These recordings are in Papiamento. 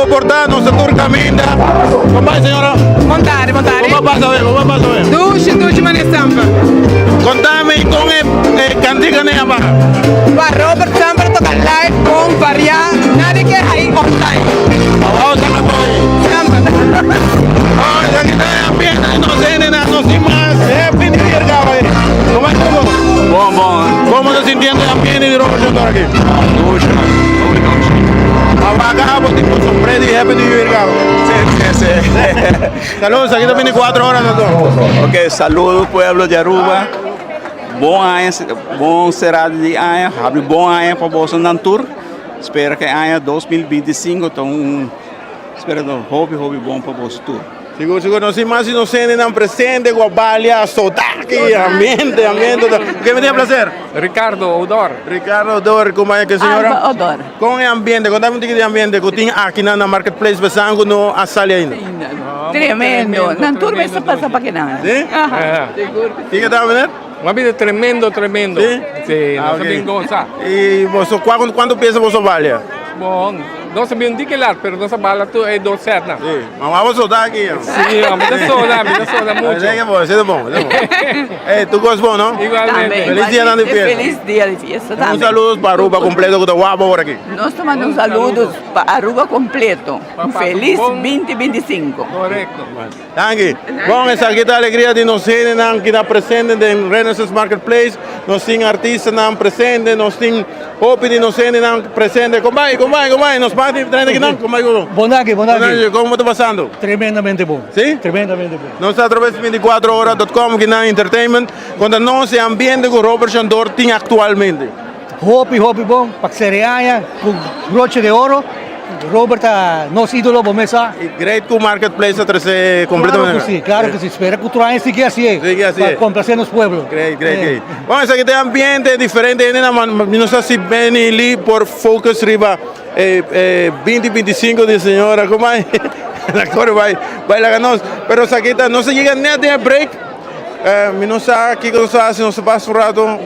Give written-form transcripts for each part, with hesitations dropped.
bo por ta, nos ta tur caminda. Con bai, señora? Bon tarde, bon tarde. Con a pasa be? Con a pasa be? Dushi, dushi mane semper. Contame con e e cantica ne a baha. Pa Robert semper toca live, bon, varia, nadie ke hay on time. Awor ta boy. Semper. Oh, esaki ta e ambiente di nos hendenan, nos tin mas happy new year caba ahi. Con bai todo? Bon, bon. Como ta sintiendo e ambiente di Robert Shantor aki? Dushi, man. Hopi dushi. Awaga bo tin boso pre di happy new year caba. Si, si, si. Saludos, aki ta 24 horas na tur. Ok, saludo pueblo di Aruba. Bon aña, bon cerrado di aña. Habri bon aña pa boso nan tur. Spera que aña 2025 ta un spera ta hopi hopi bon pa boso tur. Sigur, sigur, nos tin mas inocentenan presente cu a balia sotaki, ambiente, ambiente. Ke mi tin e placer? Ricardo Odor. Ricardo Odor, como es que señora? Alba Odor. Con e ambiente, contame un tiki di ambiente cu tin aki na Marketplace besan cu no a sali ainda. Tremendo, nan tur mester pasa pa kinan. Si? Aha. Sigur. Tin ke ta meneer? Un ambiente tremendo, tremendo. Si? Si, Ah, nos a ok. bin goza. Y boso, cuanto pieza boso balia? Bon, nos a bin un tiki lat, pero nos a bala tur e dos setnan. Si, mama bo soda aki. Si, mi ta soda, mi ta soda mucho. Esei ke bon, esei ta bon, esei ta bon. Ey, tur kos bon, no? Igualmente. Feliz dia nan di fiesta. Feliz dia di fiesta tambe. Un saludo pa Aruba completo ku ta wapo por aki. Nos ta manda un saludo pa Aruba completo. Un feliz 2025. Correcto. Danki. Bon, esaki ta alegria di nos hendenan ki ta presente den Renaissance Marketplace. Nos tin artistanan presente, nos tin hopi di nos hendenan presente. Kon bai, kon bai, kon bai? Nos parti traen akinan. Kon bai ku? Bon danki, bon danki. Kon ta pasando? Tremendamente bon. Si? Tremendamente bon. Nos ta atraves 24hora.com kinan entertainment. Konta nos e ambiente ku Robert Shandor tin aktualmente. Hopi hopi bon pa sere aña ku broche de oro. Robert ta nos idolo bo mes sa. Y great ku Marketplace a trece completamente. Claro ku si, claro ku si. Spera ku tur aña sigui asi e. Sigui asi e. Pa complace nos pueblo. Great, great, great. Bon, esaki ta e ambiente diferente hende nan mi no sa si Benny Lee por focus riba e e 2025 di señora como ay na core bai bai laga nos. Pero esaki ta nos a yega net den e break. Mi no sa kiko nos a hasi nos a pasa un rato.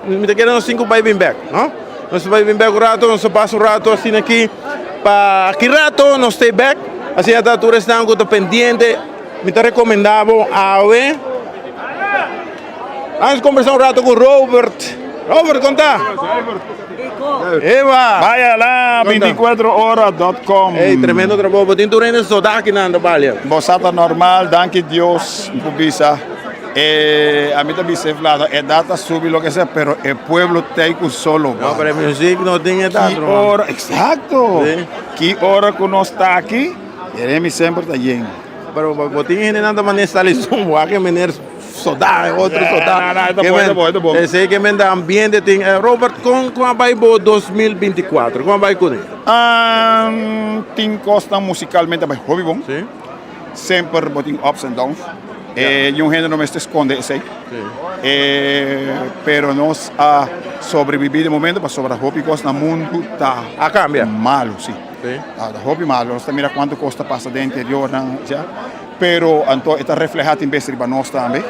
Mi ta kere nos tin ku bai bin bek, no? Nos ta bai bin bek un rato, nos ta pasa un rato asina aki pa ki rato nos stay bek, asina ta tur esnan ku ta pendiente, mi ta rekomendá bo awe. Vamos kombersá un rato ku Robert. Robert, kon ta? Eva! Vaya la 24hora.com. Ey, tremendo trabou. Bo tin tur hende soda akinan ta balia. Bo sa ta normal, danki Dios, mi por bisa. E a mi ta bisa e vlado, edad ta subi lo que sea, pero e pueblo ta cu solo No, pero e music no tin edad, Ki ruman. ora, exacto. Sí. Ki ora cu nos ta aki, Jeremy semper ta yen. Pero bo tin hendenan ta manera sali zoom, wak e meneer soda, e otro soda. No, no, e ta bon, e ta bon, e ta bon. Esey ke men ta ambiente tin. Robert, con con a bay bo 2024? Con a bay cune? Tin cosnan musicalmente a bay hopi bon. Sí. Semper bo tin ups and downs. E un hende no mester sconde esey. E pero nos a sobrevivi de momento pasobra hopi cos na mundo ta A cambia. malo, si. Ta hopi malo. Nos ta mira cuanto cos ta pasa den interiornan, ya. Pero anto e ta refleha tin bes riba nos tambe.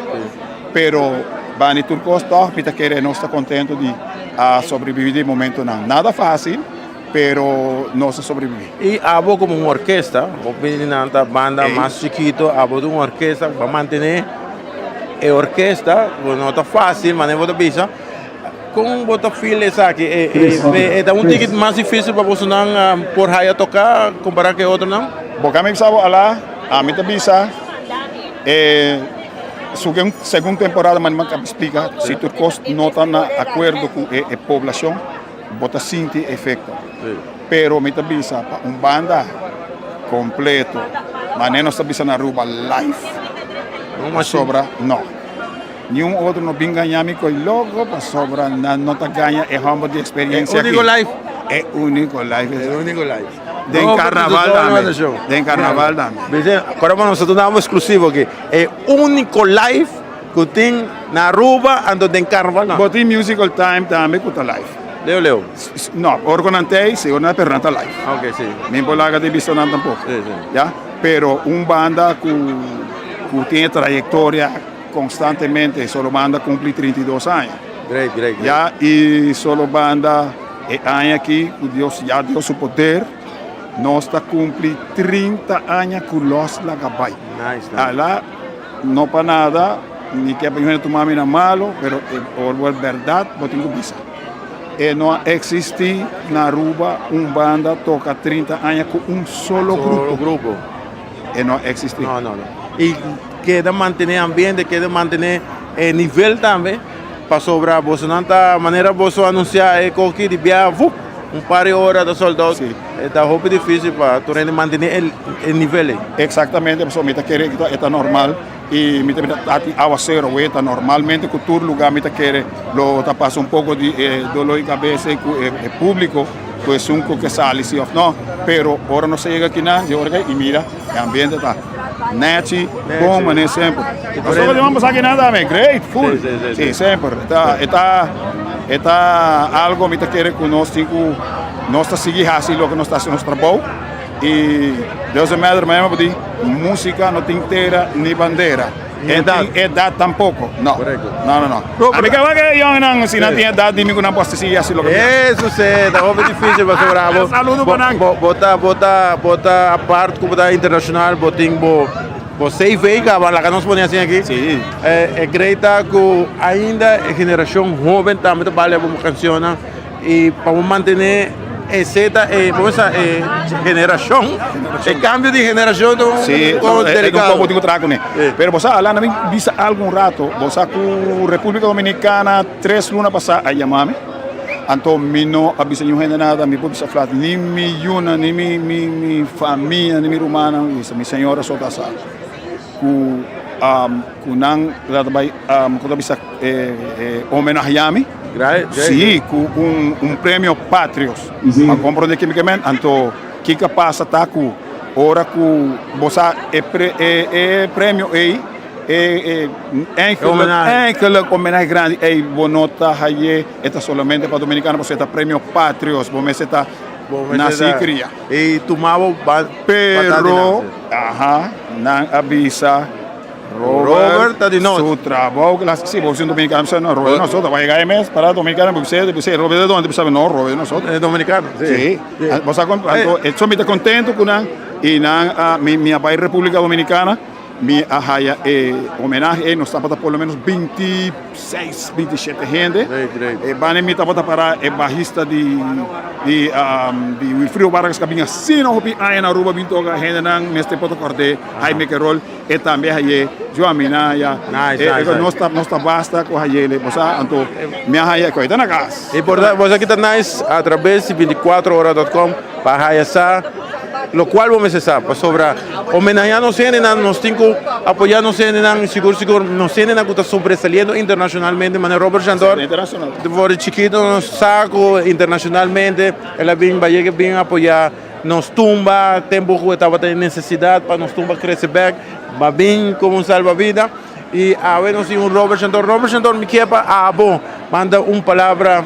Pero bani tur cos toch mi ta kere nos ta contento di a sobrevivi de momentonan. Nada facil. Pero nos a sobreviví. Y abo como un orkesta, bo bini nan ta banda mas chikito, abo ta un orkesta pa mantene e orkesta, bo no ta facil, manera bo ta bisa, con bo ta feel esaki? E ta un tiki mas dificil pa bosonan por haya toca compara cu e otronan? Bo ka mi bisa bo ala, ami ta bisa e segun temporada manera mi a splica, si tur cos no ta na acuerdo cu e poblacion, Bo ta sinti efecto. Pero mi ta bisa pa un banda completo, mane nos ta bisa na Aruba live. Pasobra no. Niun otro no bin gaña mi koe loco pasobra nan no ta gaña e homber di experiencia aki. E unico live. E unico live. E unico live. Den carnaval tambe. Den carnaval tambe. Bise, ahora nos ta duna exclusivo aki. E unico live. Ku tin na Aruba anto den carnaval no. Bo tin musical time tambe ku ta live. Leo leo. No, ora ku nan tei si ora nan pero nan ta live. Ok si. Mi por laga di bista nan tampoco. Si si. Ya, pero un banda ku ku tin e trayectoria constantemente solo banda cumpli 32 aña. Great great great. Ya y solo banda e aña aki ku Dios ya dio su poder. Nos ta cumpli 30 aña cu Los Laga Bay. Nice, nice. Ala, no pa nada, ni ke pa hende tuma mi na malo, pero e ora berdad bo tin cu bisa. E no a existi na Aruba un banda toca 30 aña cu un solo grupo. Solo grupo. E no a existi. No, no, no. Y keda mantene ambiente, keda mantene e nivel tambe, pasobra bosonan ta manera boso anuncia e koki di bia vup, un par di ora ta sold out. Sí. E ta hopi dificil pa tur hende mantene e nivel ey. Exactamente, pasobra mi ta kere e ta normal y mi ta mira ta tin awacero wey ta normalmente cu tur lugar mi ta kere lo ta pasa un poco di e dolor di cabeza ey cu e publico cu esun cu ke sali si of no, pero ora nos a yega akinan di ora ke y mira e ambiente ta nechi, bon manera semper. Pasobra di man pasa akinan tambe great, full, si semper ta e ta e ta algo mi ta kere cu nos tin cu nos ta sigui haci loke nos ta haci nos trabou y doesn't matter manera mi a di musica no tin tera ni bandera. Ni edad. Tin edad tampoco. No. Correcto. No, no, no. Robert- A mi ke wak e yongenan si nan tin edad dimi ku nan por sigui hasi loke mi hasi. Eso sí, ta hopi difícil pasobra bo. Saludo pa nan. Bo, bo ta, bo ta, bo ta apart ku bo ta internacional, bo tin bo, bo CV kaba, laga nos pone asina aki. Sí. Eh, e great ta ku ainda e generashon hoben tambe ta bale bo kanshonnan. Y pa bo mantene e seta e bo sa e generacion, e cambio di generacion ta un Sí, poco no, e un delicado. poco tin cu traha cune. Sí. Pero bo sa, Alana, mi bisa algo un rato. Bo sa cu Republica Dominicana tres luna pasa a yama mi. Anto mi no a bisa niun hende nada, mi por bisa flat, ni mi yuna, ni mi, mi, mi famia, ni mi rumannan, mi bisa mi señora so ta sa. Cu, um, cu nan ta bay, um, cu ta bisa, eh, eh, homenahea mi. Sí, ku un un premio Patrios. A komprondé kimikament, anto kiko a pasa ta ku ora ku bo sa e pre e e premio ei e e eigenlijk eigenlijk homenahe grandi ei bo no ta haye e ta solamente pa dominikano pasobra e ta premio Patrios bo mester ta nasi i kria. I tuma bo ba Pero aha nan a bisa. Robert ta di nos. Su trabou que las, sí, bo si un dominicano bisa no, Robert de nosotros, va llegar mes para dominicano, porque usted, usted, Robert de dónde, sabe, no, Robert de nosotros. Es dominicano, sí. Sí. Sí. Bo sa con, anto, eso mi ta contento cu nan, y nan, ah, mi, mi a bay República Dominicana, mi a haya e homenahe, eh, nos tabata por lo menos 26, 27 hende. Great, great. E banda mi tabata para e bajista di, di, um, di Wilfrido Vargas, que a bin asina hopi aña na Aruba, bin toca hendenan, mester por ta cordé, Jaime Querol. E tambe haye Joan Minaya. Nice, E, nice, e, nice. nos ta, nos ta basta ku hayele, bo sa, anto mi a haya ku e ta na kas. E por ta, bo sa kita nice a traves di 24ora.com pa haya sa locual bo mester sa, pasobra homenahea nos hendenan, nos tin cu apoya nos hendenan, sigur sigur nos hendenan cu ta sobresaliendo internacionalmente, manera Robert Jandor, Internacional. for di chikito nos sa cu internacionalmente el a bin, bayeke bin apoya. Nos tumba, tempu ku e tabata e nesesidat pa nos tumba krese bèk, ba bin komo un salbabida. I awe nos tin un Robert Shantor. Robert Shantor, mi kier pa abo manda un palabra,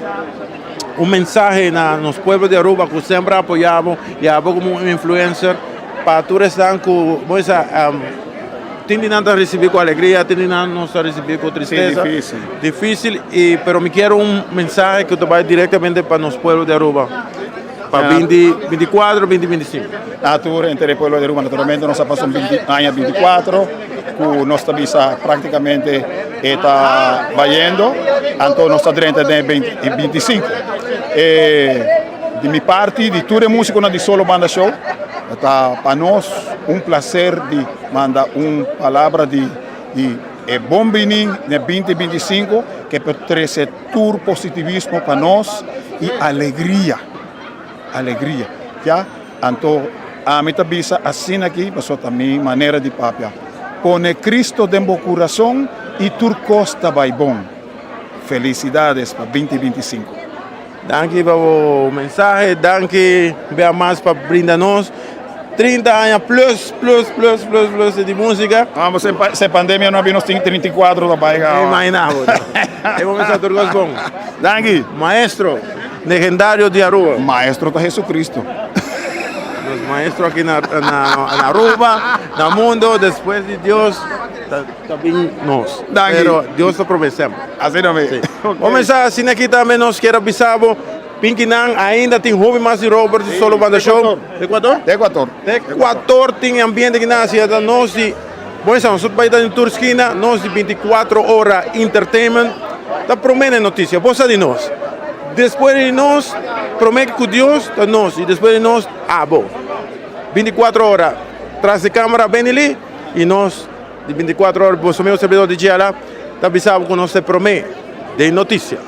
un mensahe na nos pueblo di Aruba ku semper a apoya bo i abo komo un influencer pa tur esnan ku bo sa tin di nan ta risibí ku alegria, tin di nan nos ta risibí ku tristesa. Sí, difícil. Difícil, i pero mi kier un mensahe ku ta bai direktamente pa nos pueblo di Aruba. Pa 20, 24, 20, 25. A tur henter e pueblo di Aruba naturalmente nos a pasa un 20, aña 24 cu nos ta bisa practicamente e ta bayendo, anto nos ta drenta den e 20, 25. E di mi parti, di tur e musiconan di Solo Banda Show, ta pa nos un placer di manda un palabra di di e bon bini den 20, 25 ke por trece Tur positivismo pa nos y alegria, alegria. Ya, anto ami ta bisa asina aki pasobra ta mi manera di papia. Pone Cristo den bo curason y tur cos ta bay bon. Felicidades pa binti binti sinku. Danki pa bo mensahe, danki bia mas pa brinda nos 30 aña plus plus plus plus plus di musica. Vamos, se, se pandemia no a bini nos tin 34 ta bai gaba. Imagina bo. E bo mester tur cos bon. Danki. Maestro legendario di Aruba. Maestro ta Jesucristo. Nos maestro aki na na na Aruba, na mundo, despues di Dios ta ta bin nos. Danki. Pero Dios ta prome semper. Asina mi. Sí. Bo mester asina aki tambe nos kier a bisa bo. Pinkinan ainda tin hopi mas di Robert di Solo Banda Show. Ecuador? Ecuador. Ecuador tin ambiente ki nan hasi ta nos di Bon sa nos bai ta den tur skina nos di 24 ora entertainment ta prome na noticia bo sa di nos despues di nos prome ku Dios ta nos y despues di nos abo 24 ora tras di camera Benny Lee y nos di 24 ora boso mismo servidor di GLA ta bisa bo ku nos ta e prome den noticia.